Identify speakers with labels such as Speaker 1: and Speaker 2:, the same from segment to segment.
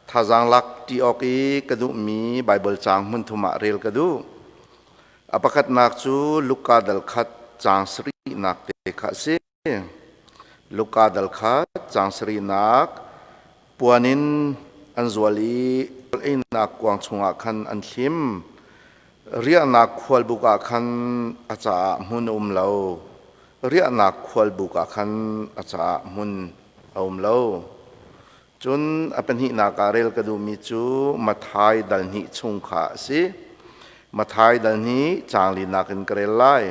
Speaker 1: Thazaang lak ṭi awk i ka duhmi Baibal caang hmunthum ah rel ka duh. A pakhatnak cu Luka dal khat caang sarihnak te kha a si. Luka dal khat caang sarihnak puan in an zual i einak kuang chungah khan an thlim. Riahnak khualbuk ah khan a caah hmun a um lo. Riahnak khualbuk ah khan a caah hmun a um lo. Cun a pahnihnak ah rel ka duhmi cu Matthai dal hnih chung kha a si. Matthai dal hnih caang linak in ka rel lai.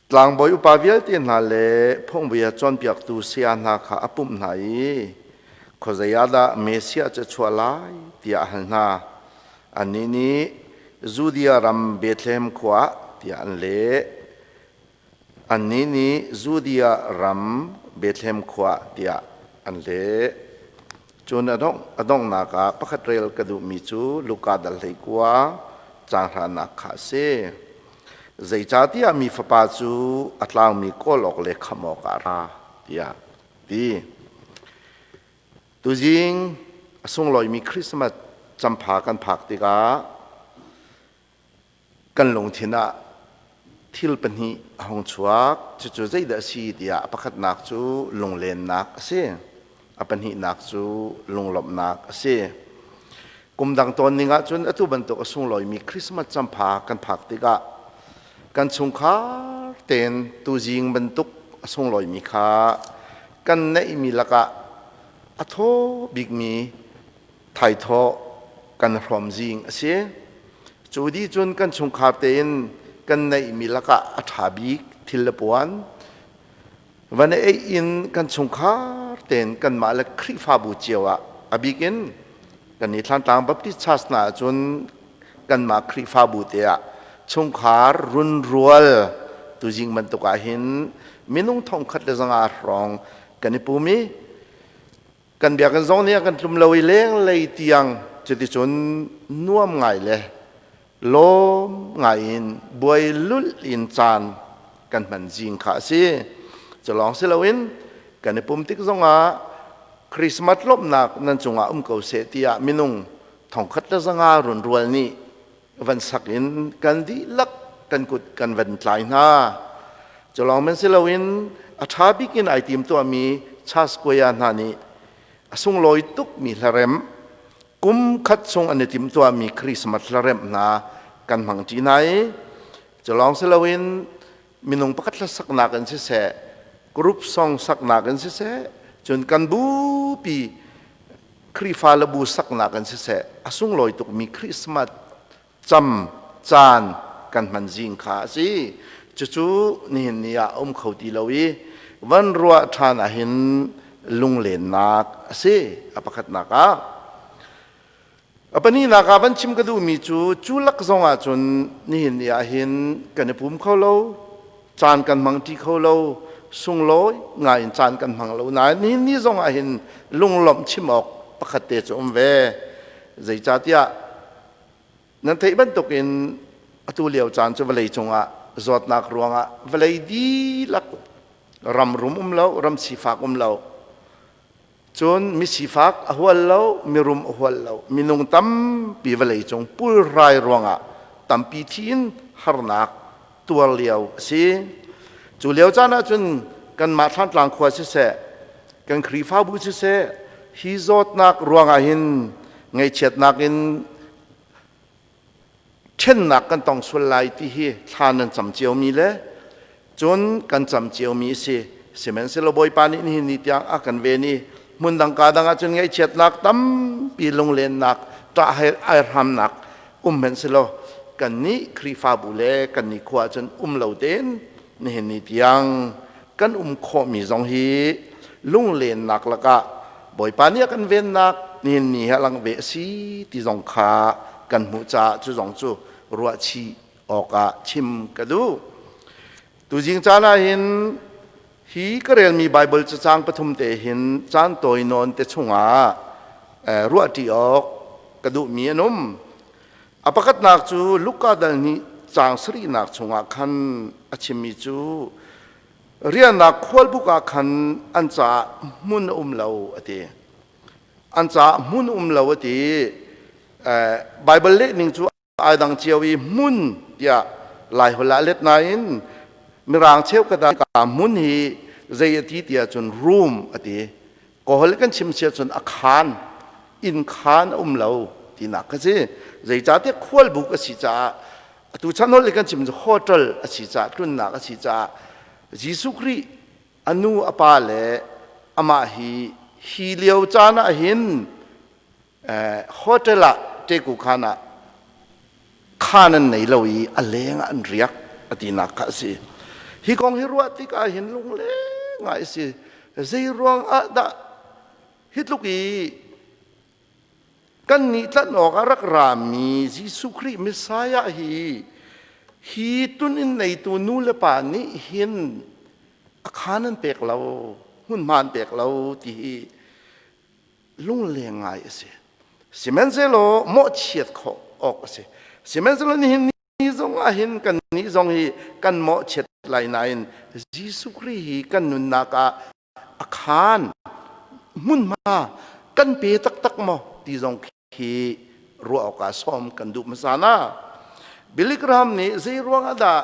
Speaker 1: Tlangbawi upa vialte hna le phungbia cawnpiaktu saya hna kha a pumh hna i khuazei ah dah Messiah cu a chuah lai tiah a hal hna. Annih nih Judea ram Bethlehem khua ah tiah an leh. Annih nih Judea ram Bethlehem khua tiah an leh. Cun a donghnak ah pakhat rel ka duhmi cu Luka dal 19 caang hranak kha a si. Zeicahtiah mi fapa cu a tlaumi kawl awk le khamh awkah a ra tiah ti. Tuzing a sunglawimi Christmas campha kan phak tikah Kan lungthin ah thil pahnih a hung chuak. Cucu zeidah a si tiah a pakhatnak cu lunglennak a si. A pahnihnak cu lunglawmhnak a si. Kum dang tawn ning ahcun atu bantuk a sunglawimi Christmas campha kan phak tikah kan chungkhar tein tuzing bantuk a sunglawimi kha kan neihmi lakah a thaw bikmi thaithawh kan hrawm zing a si. Cu dih cun kan chungkhar tein kan neihmi lakah a ṭha bik thil le puan van ei in kan chungkhar tein kanmah le Khrihfabu cio ah a bik in kan i Thlantlang Baptist Church hna ahcun kanmah Khrihfabu te ah chungkhar runrual tuzing bantuk ah hin minung 1500 hrawng kan i pum i Kan biakinn zong nih a kan tlum lo i lenglei tiang cuticun nuam ngai le lawm ngai in buai lulh in caan kan hman zing kha a si. Cu lawng si loin kan i pum tik zongah Christmas lawmhnak nan cungah um ko seh tiah minung 1500 runrual nih van sak in kan dihlak kan kut kan van tlai hna. Cu lawng men si loin a ṭha bik in ai tim tuahmi Charles Square hna nih a sunglawi tukmi hlaremh kum khat chung an i timtuahmi Christmas hlaremh hna kan hmang ṭi hna i cu lawng si loin minung pakhat hlasaknak in siseh group song saknak in siseh cun kan bupi Khrihfa le bu saknak in siseh a sunglawi tukmi Christmas cam caan kan hman zing kha a si. Cucu nihin ni ah um kho ti lo i van ruah ṭhan ahhin lunglennak a si a pakhatnak ah. A pahnihnak ah van chim ka duhmi cu cu lak zong ah cun nihin ni ah hin kan i pum kho lo, caan kan hmang ṭi kho lo, sunglawi ngai in caan kan hmang lo nain nihin ni zong ah hin lunglawmh chim awk pakhat te cu um ve. Zeicahtiah nan theih bantukin atu lio caan cu vawlei cungah zawtnak ruangah vawlei dihlak ram rum um lo, ram sifak um lo, Cun misifak a hual lo, mirum a hual lo. Minung tampi vawleicung pulrai ruangah tampi thi in harnak tuar lio a si. Cu lio caan ahcun kanmah Thlantlang khua siseh, kan Khrihfabu siseh, hi zawtnak ruangah hin ngaihchiatnak in ṭhennak kan tong sual lai ti hi thla nan cam ciomi le cun kan cam ciomi a si. Sihmanhsehlaw Bawipa nih nihin ni tiang a kan ven i hmun dang ka dang ahcun ngaihchiatnak tampi lunglennak ṭah aihramnak um hmanhsehlaw kannih Khrihfabu le kannih khua ahcun um lo tein nihin ni tiang kan um khawhmi zong hi lunglennak lakah Bawipa nih a kan vennak nihin ni hi a lang ve a si ti zong kha kan hmuh caah cu zong cu ruahchih awkah chim ka duh. Tuzing caan ah hin hi ka relmi Baibal cacang pathum te hin caan tawi nawn te chungah ruahṭi awk ka duhmi an um. A pakhatnak cu Luka dal nih caang sarihnak chungah khan a chimmi cu riahnak khualbuk ah khan an caah hmun a um lo a ti. An caah hmun um lo a ti. Baibal leh ning cu ai dang cio i hmun tiah Laiholh ah let nain Mirang cheukhat ah ka hmun hi zei a ti tiah cun room a ti. Kawl kan chim sia cun a khaan, inn khaan a um lo tinak ka si. Zeicahtiah khualbuk a si caah atu chan holh kan chim cu hotel a si caah tlunnak a si caah Jesuh Khrih a nu a pa le amah hi hi lio caan ah hin hotel ah teku khan ah khaan an nei lo i a leng ah an riak a tinak kha a si. Hi kong hi ruah tikah hin lungleng ngai a si. Zei ruang ah dah hi tluk i kan nih tlanh awk ah rak rami Jesuh Khrih Messiah hi hi tun in neitu nu le pa nih hin a khaan an pek lo, hmunhma an pek lo ti hi lungleng ngai a si. Sihmanhsehlaw mawhchiat khawh awk a si. Sihmanhsehlaw nihin ni zong ah hin kan nih zong hi kan mawhchiat lai nain Jesuh Khrih hi kan nunnak ah a khaan hmunhma kan pe taktak maw ti zong khi ruah awkah sawm kan duh hmasa na. Billy Graham nih zei ruang ah dah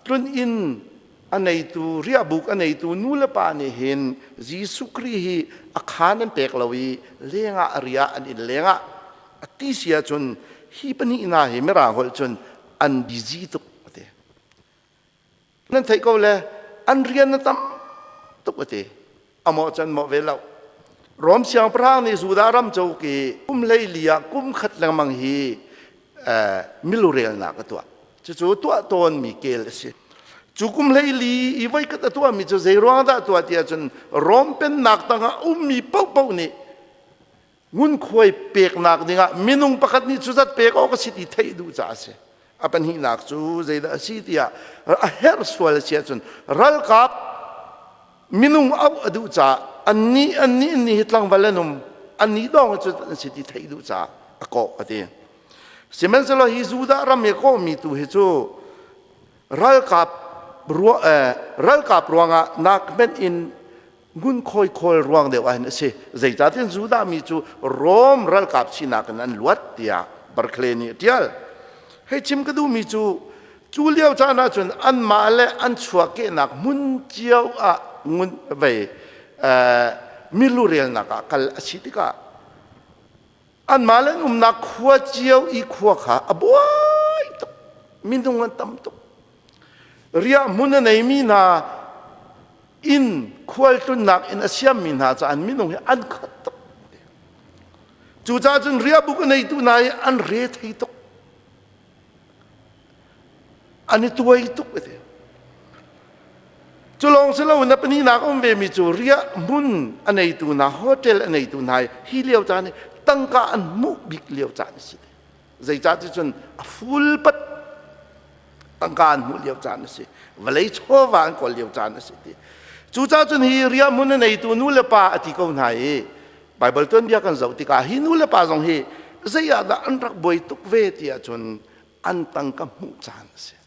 Speaker 1: tlun inn a neitu riahbuk a neitu nu le pa nih hin Jesuh Khrih hi a khaan an pek lo i lengah a riah an inn lengah a ti si ahcun hi pahnih hna hi mirang holh cun an busy tuk a ti. Nan theih ko le an rian a tam tuk a ti. Amawh can mawh ve lo. Rom siangpahrang nih Judah ram cauk i kum 14 ah kum khat lengmang hi milurelnak a tuah. Cucu tuah tawnmi kel a si. Cu kum 14 i voikhat a tuahmi cu zei ruang dah tuah ti ahcun Rom pennak tangah ummi paohpaoh nih ngunkhuai peknak dingah minung pakhat nih cuzat pek awk a si ti theih duh caah a si. A pahnihnak cu zeidah a si tiah a herh sual a si ahcun ralkap minung auh a duh caah annih annih annih hi tlangval an um annih dawng cu an si ti theih duh caah a kawh a ti. Sihmanhsehlaw hi Judah ram i kawhmi tu hi cu ralkap ralkap ruangah nak hmenh in ngunkhawi khawl ruang deuh ah hin a si. Zeicahtiah Judah mi cu Rom ralkap sinak in an luat tiah Barclay nih a ṭial. Hei chim ka duhmi cu cu lio caan ahcun anmah le an chuahkehnak hmun cio ah ngun vei milurelnak ah kal a si tikah anmah le an umnak khua cio i khua kha a buai tuk minung an tam tuk riah hmun a neimi hna inn khualtlunnak inn a siammi hna caah minung hi an khat tuk. Cucaah cun riahbuk a neitu hna hi an re thei tuk. An i tuai tuk ati. Cu lawng si loin a pahnihnak um vemi cu riah hmun a neitu hna, hotel a neitu hna hi lio caan hi tangka an hmuh bik lio caan a si. Zeicah ti cun a full pat tangka an hmuh lio caan a si vawlei chawva an kawl lio caan a si ti cucaah cun hi riahhmun a neitu nu le pa a ti ko hna i Baibal tuanbia kan zoh tikah hi nu le pa zong hi zei ah dah an rak buai tuk ve ti ahcun an tangka hmuh caan a si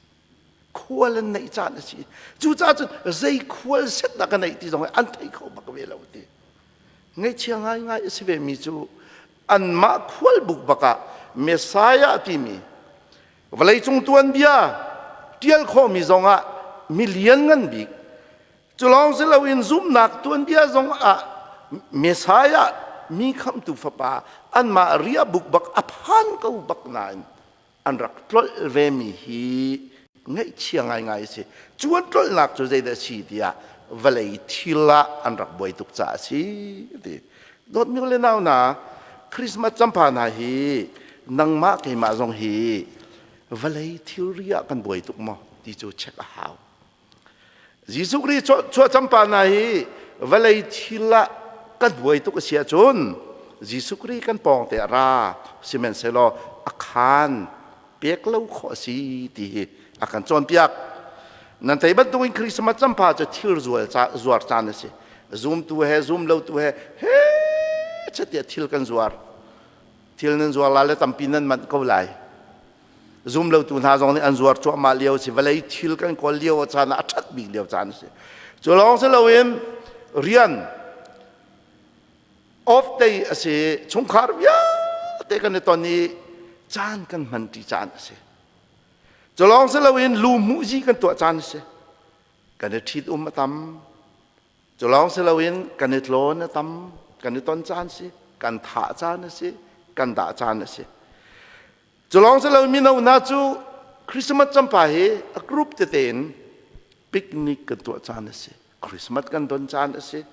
Speaker 1: khual an neih caan a si cucaah cun zei khual set dah ka neih ti zong hi an thei kho bak ve lo ti ngaihchia ngaingai a si ve mi cu anmah khualbuk bakah Messiah timi vawleicung tuanbia ṭial khawhmi zongah mi lianngan bik cu lawng si loin zumhnak tuanbia zongah Messiah mi khamhtu fapa anmah riahbuk bak a phan ko bak nain an rak tlolh vemi hi ngaihchia ngaingai a si. Cu an tlolhnak cu zeidah a si tiah vawlei thil ah an rak buai tuk caah a si ti. Dawtmi le nau hna, Christmas campha hna hi nangmah keimah zong hi vawlei thilri ah kan buai tuk maw ti cu check a hau. Jesuh Khrih chuah campa hna hi vawlei thil ah kan buai tuk a si ahcun Jesuh Khrih kan pawng te a ra sihmanhsehlaw a khaan pek lo khawh a si ti hi a kan cawnpiak. Nan thei bantukin Christmas campha cu thil zuar caan a si. Zumtu he zumlotu he he chatiah thil kan zuar. Thil nan zuar la le tampi nan manh ko lai. Zumlotu hna zong nih an zuar cuahmah lio a si. Vawlei thil kan kawl lio a caan ah a ṭhat bik lio caan a si. Cu lawng si loin rian Off day a si. Chungkhar vialte kan i ton i caan kan hman ṭi caan a si. Cu lawng si loin lu hmuhzi kan tuah caan a si. Kan i ṭhit um a tam. Cu lawng si loin kan i tlawn a tam. Kan i ton caan si. Kan thah caan a si. Kan dah caan a si. Cu lawng si lo mino hna cu Christmas campa hi a group tete in picnic kan tuah caan a si. Christmas kan don caan a si.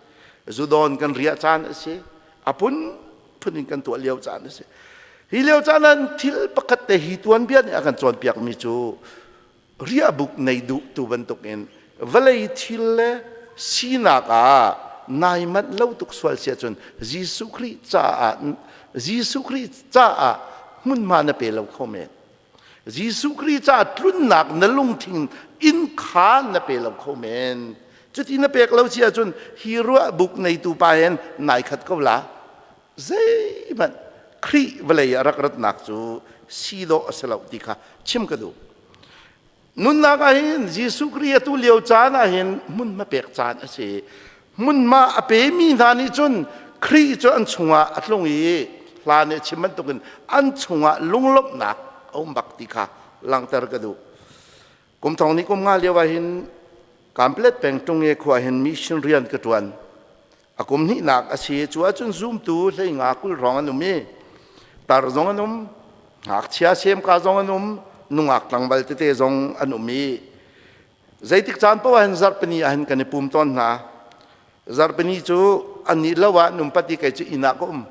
Speaker 1: Zudon kan riah caan a si. A phunphun in kan tuah lio caan a si. Hi lio caan ah thil pakhat te hi tuanbia nih a kan cawnpiakmi cu riahbuk nei duh tu bantukin vawlei thil le sinak ah nai manh lo tuk sual si ahcun Jesuh Khrih caah Jesuh Khrih caah hmunhma na pe lo kho men. Jesuh Khrih caah tlunnak na lungthin inn kha na pe lo kho men. Cuti na pek lo si ahcun hi ruahbuk neitu pa hen nai khat ko la. Zeihmanh Khrih vawlei ah rak ratnak cu si dawh a si lo ti kha chim ka duh. Nunnak ah hin Jesuh Khrih atu lio caan ah hin hmunhma pek caan a si. Hmunhma a pemi hna nih cun Khrih cu an chungah a tlung i hla nih a chim bantukin an chungah lunglawmhnak a um bak ti kha langhter ka duh. Kum thong nih kum nga lio ah hin Kamplet peng Tunge khua hin mission rian ka ṭuan. A kum hnihnak a si. Cu ahcun zumtu hlei nga 20 hrawng an um i tar zong an um, ngakchia semka zong an um, nungak tlangval tete zong an um i zeitik caan paoh ah hin zarhpini ah hin kan i pum tawn hna. Zarhpini cu an nih lo ah an um pat i kei cu inn ah ka um.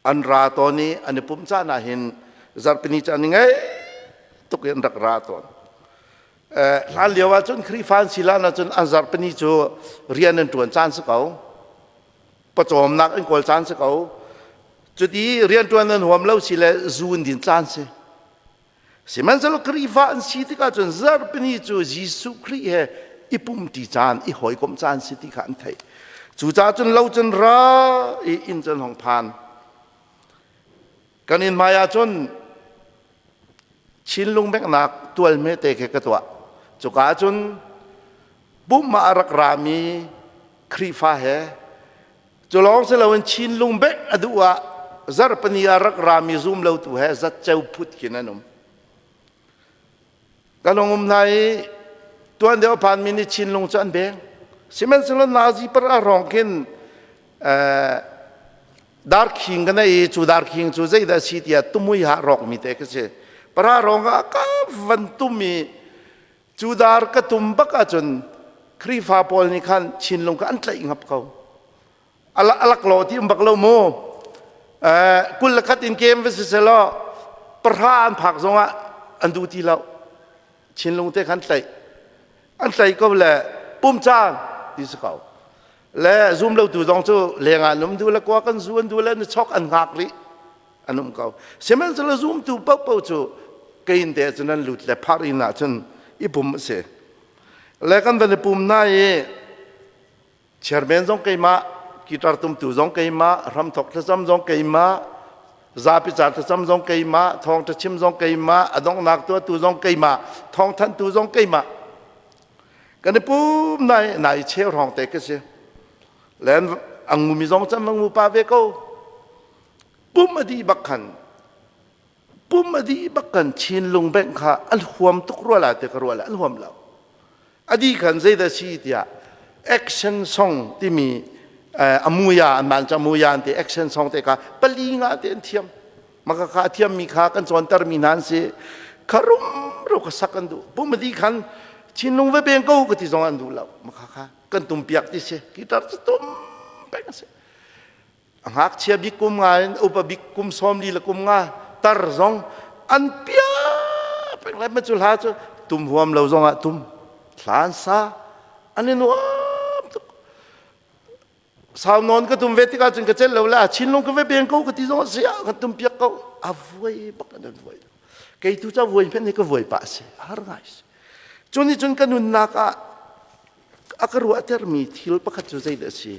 Speaker 1: An ra tawn i an i pumh caan ah hin zarhpini cu an i ngaih tuk i an rak ra tawn. Hlan lio ahcun Khrihfa an si lan ahcun an zarhpini cu rian an ṭuan caan si ko. Pawcawmnak an kawl caan si ko. Cuti rianṭuan an huam lo si le zu an din caan si. Sihmanhsehlaw Khrihfa an si tikah cun zarhpini cu Jesuh Khrih he i pumṭi caan, i hawikomh caan si ti kha an theih. Cucaah cun lo cun ra i inn cun hong phan. Kan inn hmai ah cun Chinlung benghnak tual hmete khi ka tuah. Cuka ahcun pumh ah a rak rami Khrihfa he cu lawng si loin Chinlung bengh a duh ah zarhpini ah rak rami zum lotu he zatceu phut khin an um. Kan hung um hna i tuan deuh a phanmi nih Chinlung cu an beng. Sihmanhsehlaw nazi par a hrawng khin darkhing ka nei i cu darkhing cu zeidah a si tiah tumui ha rawkmi te ka si. Para rong ah ka van tum i cu dar ka tum bak ahcun Khrihfa pawl nih khan Chinlung kha an tlaih ngap ko. Alak lo ti um bak lo mu. 21 in kem va si selaw pahra an phak zongah an duh ti lo. Chinlung te khan tlaih. An tlaih ko le pum caan ti si ko. Le zum lo tu zong cu leng ah an um duh le kua kan zu an duh le na chok an hngak rih an um ko. Sihmanhsehlaw zumtu paohpaoh cu kein te cun an lut le phar inn ah cun i pum a si. Le kan van i pum na i chairman zong keimah, guitar tumtu zong keimah, hramthok thlacam zong keimah, zapi ca thlacam zong keimah, thawngṭha chim zong keimah, a donghnak tuahtu zong keimah, thawngthanhtu zong keimah. Kan i pum nai nai cheu hrawng te ka si. Len ang ngumi zong cam ang pa ve ko. Pum a dih bak khan pum a dih bak kan Chinlung bank kha an huam tuk rua la te ka rua la an huam lo. A dih khan zeidah si tiah action song timi amuya an man cu amuya an ti action song te kha pali nga te an thiam. Maka kha a thiammi kha kan cawntermi hna an si. Kha rumro ka sak an duh. Pum a dih khan Chinlung ve beng ko ka ti zong an duh lo. Maka kha kan tum piak ti si. Guitar cu tum peng a si. A ngakchia bik kum nga in upa bik kum 40 le kum nga tar zong an pia peng le ma cu hla cu tum huam lo zong ah tum hla an sa an i nuam tuk. Sau nawn ka tum ve tikah cun ka cel lo le a chinlung ka ve beng ko ka ti zong si ah kan tum piak ko a vuai bak an vuai kei tu ca vuai hmenh ni ka vuai pah si har ngai si cu nih cun ka nunnak ah a ka ruahtermi thil pakhat cu zeidah a si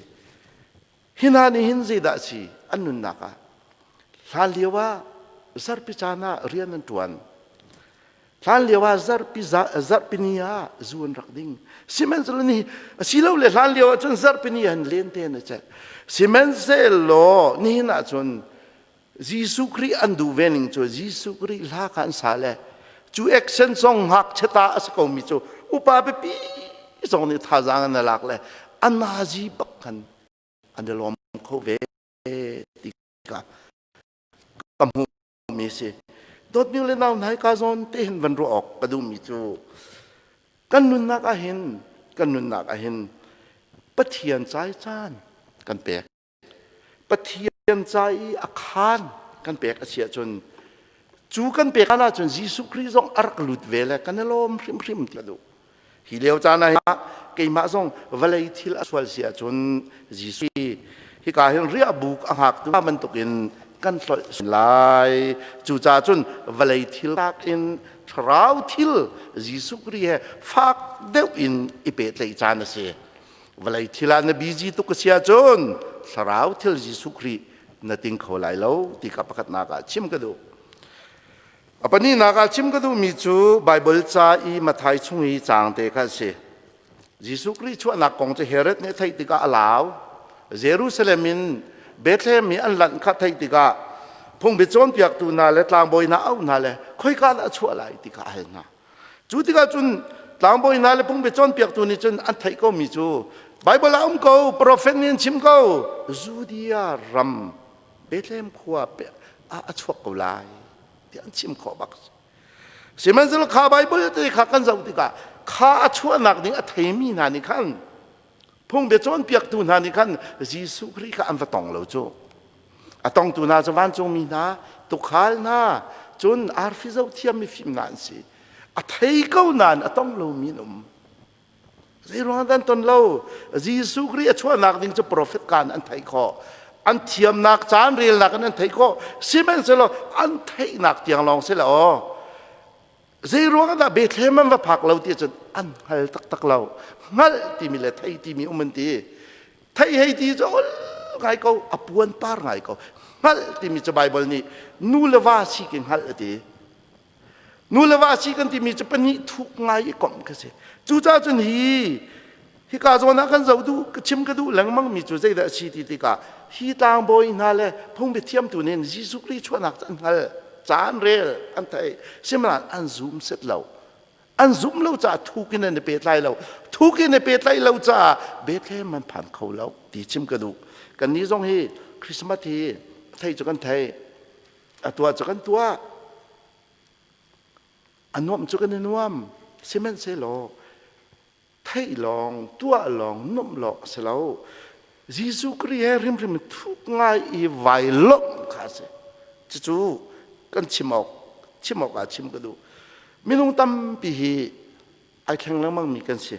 Speaker 1: hi hna nih hin zeidah a si an nunnak ah hlan lio ah zarhpi caan ah rian an ṭuan. Hlan lio ah zarhpi zarhpini ah zu an rak ding. Sihmanhsehlaw ni asilole hlan lio ah cun zarhpini ah lente an i celh. Sihmanhsehlaw nihin ah cun Jesuh Khrih an duh ve ning cu Jesuh Khrih hla kha an sa le cu action song ngakchia ta a si komi cu upa pipi zong nih thazaang an lak le an nazi bak khan an i lawm kho ve ti ka ka hmuh mi a si. Dawtmi le nau hna ka zawn te hin van ruah awk ka duhmi cu kan nunnak ah hin kan nunnak ah hin Pathian cai caan kan pek. Pathian ca i a khaan kan pek a si ahcun cu kan pek ahcun Jesuh Khrih zong a rak lut ve le kan i lawm hrimhrim ti ka duh. Hi lio caan ah keimah zong vawlei thil a sual si ahcun Jesuh hika hin riahbuk a hngaktu bantukin kan hlolh lai. Cucaah cun vawlei thil in thlarau thil Jesuh Khrih he fak deuh in i pehtlaih caan a si. Vawlei thil ah na busy tuk a si ahcun thlarau thil Jesuh Khrih na ting kho lai lo ti ka pakhatnak ah chim ka duh. A pahnihnak ah chim ka duhmi cu Baibal ca i Matthai chung i caang te kha a si. Jesuh Khrih chuahnak kong cu Herod nih a theih tikah a lau. Jerusalem in Bethlehem i an lanh kha theih tikah phungbia cawnpiaktu hna le tlangbawi hna auh hna le khoika dah a chuah lai ti kha a hal hna. Cu tikah cun tlangbawi hna le phungbia cawnpiaktu nih cun an theih komi cu Baibal ah um ko, profet nih an chim ko, Judea ram Bethlehem khua ah a chuak ko lai. Ti an chim khawh bak. Sihmanhsehlaw kha Baibal te kha kan zoh tikah kha a chuahnak ding a theimi hna nih khan phungbia cawnpiaktu hna nih khan Jesuh Khrih kha an va tong lo cu. A tongtu hna cu vancungmi hna, tuukhal hna, cun arfi zohthiam mifim hna an si. A thei ko nain a tong lomi an um. Zeiruang ah an ton lo? Jesuh Khrih a chuahnak ding cu profet kaan an theih khawh. An thiamnak caan relnak in an theih khawh. Sihmanhsehlaw an theihnak tiang lawng si lo. Zeiruang ah dah Bethlehem an va phak lo ti cun an hngal taktak lo. Hngalh timi le thei timi um an ti. Thei hei ti cu ol ngai ko, a puan par ngai ko. Hngalh timi cu Baibal nih nu le va si ki hngalh a ti. Nu le va si kan timi cu pahnih thuk ngai i komh ka si. Cucaah cun hi hika zawn ah kan zoh duh ka chim ka duh lengmang mi cu zeidah a si ti tikah hi tlangbawi hna le phungbia thiamtu nih Jesuh Khrih chuahnak cu an hngal ca an rel an theih sihmanhsehlaw an zum set lo an zum lo caah thuk in an i pehtlai lo thuk in i pehtlaih lo caah Bethlehem an phan kho lo ti chim ka duh kannih zong hi Christmas hi thei cu kan thei A tuah cu kan tuah. A nuamh cu kan i nuam. Sihmanhsehlaw theih lawng, tuah lawng, nuamh lawng a si lo. Jesuh Khrih he hrimhrim thuk ngai i vai lawmh kha a si. Cucu kan chim awk, chim awk ah chim ka duh. Minung tampi hi ai thleng lengmang mi kan si.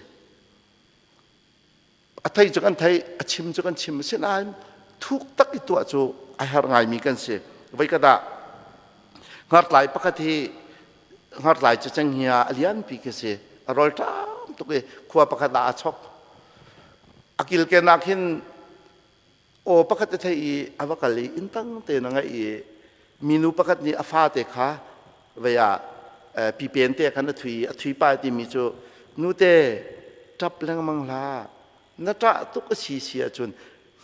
Speaker 1: A thei cu kan thei, a chim cu kan chim. Asinain thuk tak i tuah cu a herh ngaimi kan si. Voikhat ah hngartlai pakhat hi hngartlai cu cenghngia a lianpi khi si. A rawl ṭam tuk i khua pakhat ah aa chok. A kilken ah khin aw pakhat a theih i a va kal i inntang tein a ngaih i minu pakhat nih a fate kha vei ah pipen te khan a thui a thui pa timi cu nute ṭap lengmang hlah na ṭah tuk a si si ahcun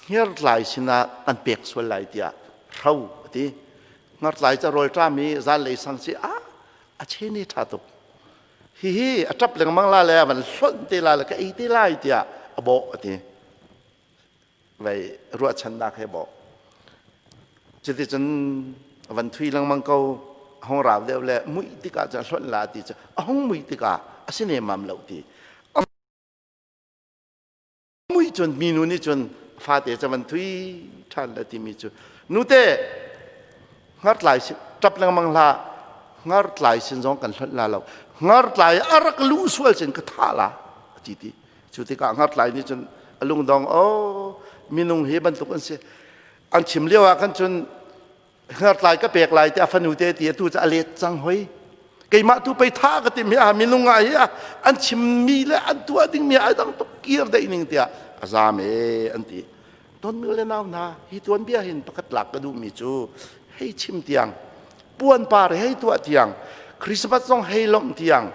Speaker 1: hngertlai sinah an pek sual lai tiah hro a ti hngertlai ca rawl ṭam i zanlei sang si a a chen i ṭha tuk hihi a ṭap lengmang la le a van hlonh te la le ka ei te lai tiah a bawh a ti vei ruahchannak he bawh cuticun a van thui lengmang ko a hung rau deuh le muih tikah cun hlonh la ti cu a hung muih tikah a si nemam lo ti a muih cun minu nih cun fate cu van thui ṭhan le timi cu nute hngartlai ṭap lengmang hlah hngartlai sin zong kan hlonh la lo hngartlai a rak luh sual cun ka thah la a ti ti Cu tikah ngartlai nih cun a lungdong oh minung hi bantuk an si an chim lio ah khan cun ngartlai ka pek lai tiah fanu te ti atu cu a let cang hoi keimah tu pei tha ka tim hi a minung ah hi an chimmi le an tuah dingmi ai dang tuk kir deih ning tiah a zam e an ti ton mi le nau hna hi tuanbia hin pakhat lak ka duhmi cu hei chim tiang puan par hei tuah tiang. Christmas zong hei lawmh tiang,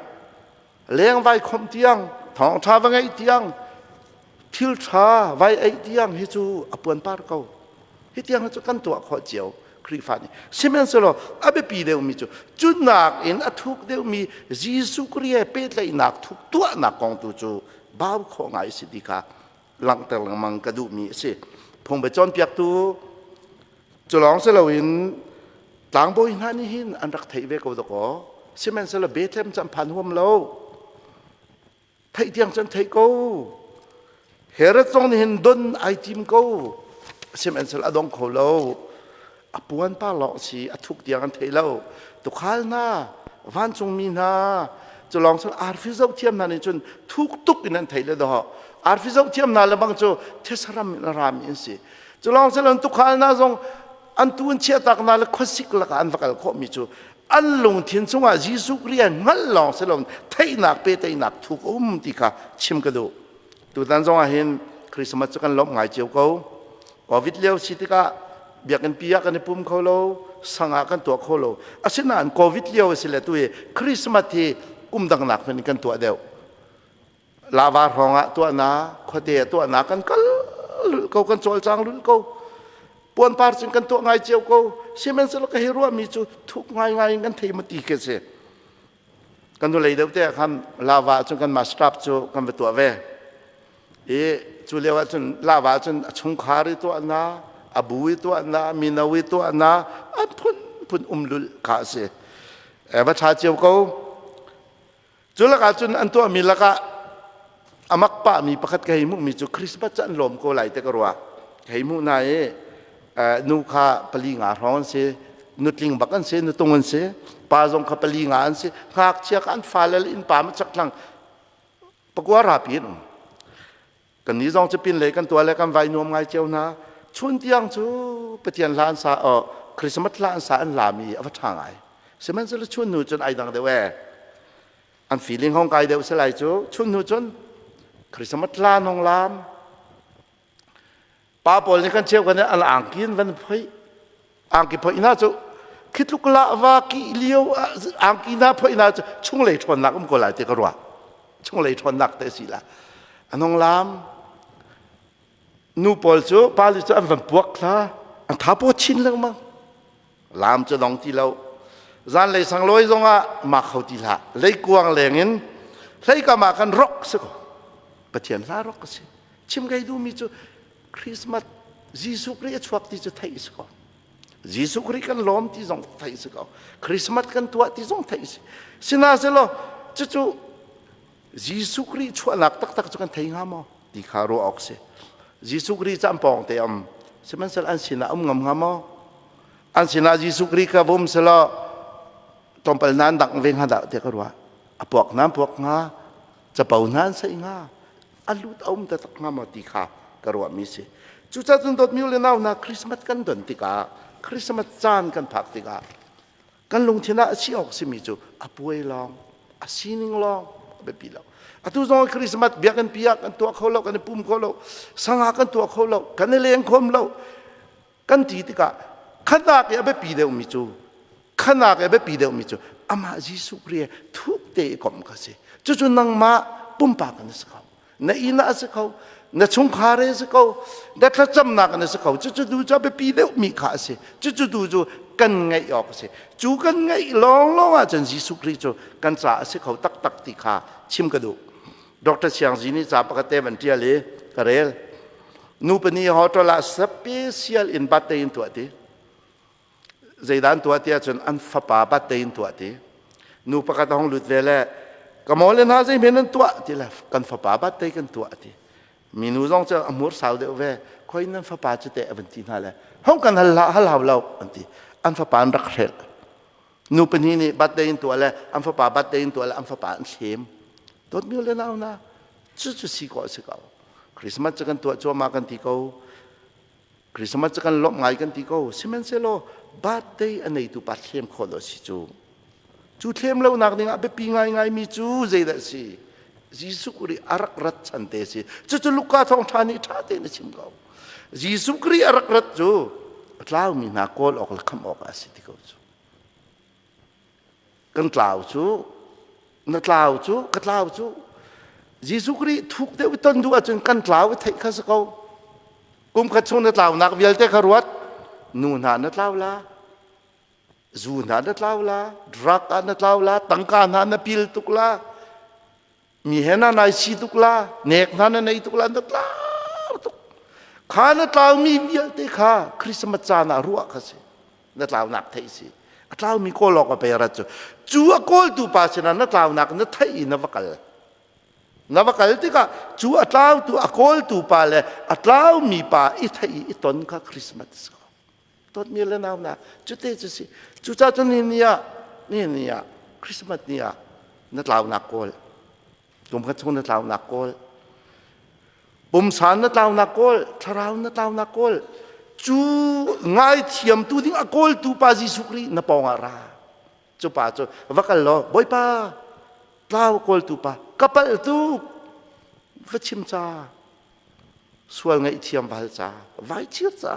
Speaker 1: lengvai khomh tiang, thawngṭha va ngeih tiang, thil ṭha vai ei tiang hi cu a puanpar ko. Hi tiang hi cu kan tuah khawh cio Khrihfa nih. Sihmanhsehlaw a biapi deuhmi cu cunak in a thuk deuhmi Jesuh Khrih he pehtlaihnak thuk tuahnak kong tu cu bau khawh ngai a si ti kha langhter lengmang ka duhmi a si. Phungbia cawnpiaktu cu lawng si loin tlangbawi hna nih hin an rak theih ve ko dakaw. Sihmanhsehlaw Bethlehem cu an phan huam lo. Theih tiang cu an theih ko. Herod zong nih hin don ai tim ko. Sihmanhsehlaw a dong kho lo. A puan pa lawng si a thuk tiang an thei lo. Tukhal hna, vancungmi hna, cu lawng cun arfi zohthiam hna nih cun thuk tuk in an thei le dawh. Arfi zohthiam hna le bang cu thesaram in a rami an si. Cu lawng cun tukhal hna zong an tu an chiahtak hna le khuasik lakah an va kal khawhmi cu an lungthin chungah Jesuh Khrih an hngalh lawng si lo theihnak pehtlaihnak thuk a um ti kha chim ka duh. Tutan zong ah hin Christmas cu kan lawmh ngai cio ko. Covid lio si tikah biakinn pi ah kan i pum kho lo, sang ah kan tuah kho lo. Asinain Covid lio a si le tu hi Christmas hi kum dang nak hmanh in kan tuah deuh. Lava hrawng ah tuahnak, khuate ah tuahnak kan kal lulh ko, kan cawlcang lulh ko. Puanpar cun kan tuah ngai cio ko. Sihmanhsehlaw ka hi ruahmi cu thuk ngaingai in kan thei ma ti khi a si. Kan hnulei deuh te ah khan lava cun kan mastrap cu kan va tuah ve. I cu lio ah cun lava cun a chungkhar i tuahna, a bu i tuahna, mino i tuahna, an phunphun um lulh kha a si. Va ṭha cio ko. Cu lakah cun an tuahmi lakah a mak pahmi pakhat ka hei hmuhmi cu Christmas cu an lawm ko lai te ka ruah. Ka hei hmuh hna i nu kha pali nga hrawng an si, nutling bak an si, nutung an si, pa zong kha pali nga an si, ngakchia kha an fale le innpa ma chak thlang pakua rapi an um. Kan ni zong cu pinlei kan tuah le kan vai nuam ngai cio hna. Chun tiang cu Pathian hla an sa Christmas hla an sa an lami a va ṭha ngai. Sihmanhsehlaw chun hnu cun ai dang deuh ee. An feeling hong kai deuh si lai cu. Chun hnu cun Christmas hla nong lam. Pa pawl nih kan cheu kan an angki in van phoih. Angki phoih hna cu khi tluk la va ki lio angki hna phoih hna cu chunglei ṭhawnnak um ko lai ti ka ruah. Chunglei ṭhawnnak te si la. Anong lam nu pawl cu pali cu an van puak thla an tha paw chin lengmang. Lam cu dong ti lo. Zanlei sanglawi zongah ma kho ti hlah. Leikuang leng in hleikam ah kan rok si ko. Pathian hla rok a si. Chim kai duhmi cu Christmas Jesuh Khrih a chuak ti cu theih si ko. Jesuh Khrih kan lawm ti zong theih si ko. Christmas kan tuah ti zong theih si. Sihmanhsehlaw cucu Jesuh Khrih chuahnak taktak cu kan thei hnga maw ti kha ruah awk si. Jesuh Khrih cu an pawng te um. Sihmanhsehlaw an sinah um ngam hnga maw? An sinah Jesuh Khrih kha vum selaw tlawmpal nan dang ve hnga dah tiah ka ruah. A puak nan puak hnga, capo hna an saih hnga, a lut a um taktak hnga maw ti kha ka ruahmi si. Cucaah cun dawtmi u le nau hna Christmas kan don tikah Christmas caan kan phak tikah kan lungthin ah a si awk simi cu a puai lawng a sining lawng a biapi lo. Atu zong Christmas biakinn pi ah kan tuah kho lo, kan i pum kho lo, sangah kan tuah kho lo, kan i leng khom lo. Kan ti tikah khanak i a biapi deuhmi cu khanak i a biapi deuhmi cu amah Jesuh Khrih thuk te i komh kha si. Cucu nangmah pumpak in a si kho. Na inn ah a si kho, na chungkhar a si kho, na thlacamnak in a si kho. Cucu tu cu a biapi deuhmi kha a si. Cucu tu cu kan ngeih awk a si. Cu kan ngeih lawnglawng ahcun Jesuh Khrih cu kan caah a si kho taktak ti kha chim ka duh. Dr. Siang Zi nih ca pakhat te van ṭial i ka rel. Nu pahnih hotel ah special in birthday in tuah ti. Zeidah an tuah ti ahcun an fapa birthday in tuah ti. Nu pakhat a hung lut ve le ka maw le hna zeihmen nan tuah ti le kan fapa birthday kan tuah ti. Minu zong cu a hmur sau deuh ve. Khoi nan fapa cu teh a van ti hna le hong kan hal hal hau lo an ti. An fapa an rak hrelh. Nu pahnih nih birthday in tuah le an fapa birthday in tuah le an fapa an thlem. Dawtmi le nau na cucu si ko a si ko. Christmas cu kan tuah cuahmah kan ti ko. Christmas cu kan lawmh ngai kan ti ko. Sihmanhsehlaw birthday a neitu pa thlem khawh lo si cu. Cu thlem lonak ding ah biapi ngaingai mi cu zeidah a si? Jesuh Khrih a rak rat chan te si. Cucu Luka thawngṭha nih ṭha tein a chim ko. Jesuh Khrih a rak rat cu a tlaumi hna kawl awk le khamh awk ah a si ti ko cu. Kan tlau cu, na tlau cu, ka tlau cu. Jesuh Khrih thuk deuh i ton duh ahcun kan tlau i theih kha si ko. Kum khat chung na tlaunak vialte kha ruat. Nu hna na tlau la, zu hna na tlau la, drug ah na tlau la, tangka hna na pil tuk la, mi he na nai si tuk la, nek hna na nei tuk la, na tlau tuk. Kha na tlaumi vialte kha Christmas caan ah ruah kha si. Na tlaunak theih si. A tlaumi kawl awk a pe rat cu. Cu a kawltu pa sinah na tlaunak na theih i na va kal. Na va kal tikah cu a tlautu a kawltu pa le a tlaumi pa i theih i ton kha Christmas si ko. Dawtmi le nau na cute cu si. Cucaah cun ni ni ah ni ni ah Christmas ni ah na tlaunak kawl. Kum khat chung na tlaunak kawl. Pumsa na tlaunak kawl, thlarau na tlaunak kawl. Cu ngaithiamtu ding a kawltu pa Jesuh Khrih na pawng ah ra. Cu pa cu va kal law Bawipa tlau kawltu pa ka palh tuk va chim ca sual ngaihthiam val ca vai chir ca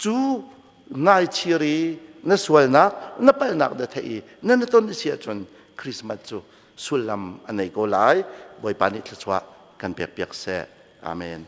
Speaker 1: cu nai chir i na sualnak na palhnak na theih i na na ton si ahcun Christmas cu sullam a nei ko lai Bawipa nih thluachuah kan pek piak seh amen.